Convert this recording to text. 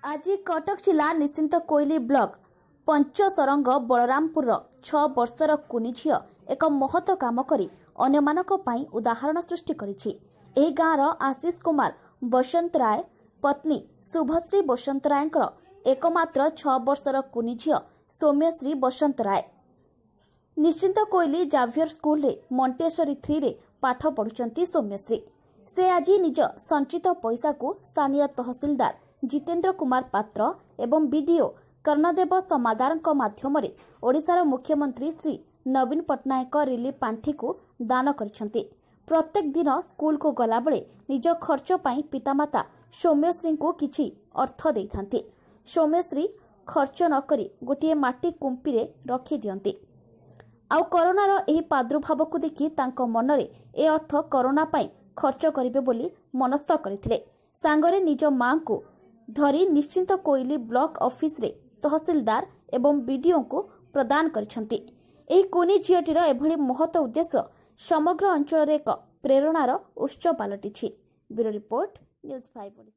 ଆଜି କଟକ ଜିଲ୍ଲା ନିଶ୍ଚିନ୍ତକୋଇଲି ବ୍ଲକ ପଞ୍ଚସରଙ୍ଗ ବଳରାମପୁରର 6 ବର୍ଷର କୁନି ଝିଅ ଏକ ମହତ କାମ କରି ଅନ୍ୟମାନଙ୍କ ପାଇଁ ଉଦାହରଣ ସୃଷ୍ଟି କରିଛି। ଏହି ଗାଁର ଆଶିଷ କୁମାର ବସନ୍ତ ରାୟ, ପତ୍ନୀ ଶୁଭଶ୍ରୀ ବସନ୍ତ ରାୟଙ୍କର ଏକମାତ୍ର 6 ବର୍ଷର କୁନି ଝିଅ ସୌମ୍ୟଶ୍ରୀ ବସନ୍ତ ରାୟ ନିଶ୍ଚିନ୍ତକୋଇଲି ଜାଭିୟର ସ୍କୁଲରେ ମଣ୍ଟେଶ୍ୱରୀ 3ରେ ପାଠ ପଢୁଛନ୍ତି ସୌମ୍ୟଶ୍ରୀ। ସେ ଆଜି ନିଜ ସଞ୍ଚିତ ପଇସାକୁ ସ୍ଥାନୀୟ ତହସିଲଦାର ଜିତେନ୍ଦ୍ର କୁମାର ପାତ୍ର ଏବଂ ବିଡିଓ କର୍ଣ୍ଣଦେବ ସମାଦାରଙ୍କ ମାଧ୍ୟମରେ ଓଡ଼ିଶାର ମୁଖ୍ୟମନ୍ତ୍ରୀ ଶ୍ରୀ ନବୀନ ପଟ୍ଟନାୟକ ରିଲିଫ ପାଣ୍ଠିକୁ ଦାନ କରିଛନ୍ତି। ପ୍ରତ୍ୟେକ ଦିନ ସ୍କୁଲକୁ ଗଲାବେଳେ ନିଜ ଖର୍ଚ୍ଚ ପାଇଁ ପିତାମାତା ସୌମ୍ୟଶ୍ରୀଙ୍କୁ କିଛି ଅର୍ଥ ଦେଇଥାନ୍ତି। ସୌମ୍ୟଶ୍ରୀ ଖର୍ଚ୍ଚ ନ କରି ଗୋଟିଏ ମାଟି କୁମ୍ପିରେ ରଖିଦିଅନ୍ତି। ଆଉ କରୋନାର ଏହି ପ୍ରାଦୁର୍ଭାବକୁ ଦେଖି ତାଙ୍କ ମନରେ ଏ ଅର୍ଥ କରୋନା ପାଇଁ ଖର୍ଚ୍ଚ କରିବେ ବୋଲି ମନସ୍ଥ କରିଥିଲେ। ସାଙ୍ଗରେ ନିଜ ମାଙ୍କୁ ଧରି ନିଶ୍ଚିନ୍ତକୋଇଲି ବ୍ଲକ ଅଫିସରେ ତହସିଲଦାର ଏବଂ ବିଡିଓଙ୍କୁ ପ୍ରଦାନ କରିଛନ୍ତି। ଏହି କୁନି ଝିଅଟିର ଏଭଳି ମହତ ଉଦ୍ଦେଶ୍ୟ ସମଗ୍ର ଅଞ୍ଚଳରେ ଏକ ପ୍ରେରଣାର ଉତ୍ସ ପାଲଟିଛି। Bureau report, news 5 Odisha.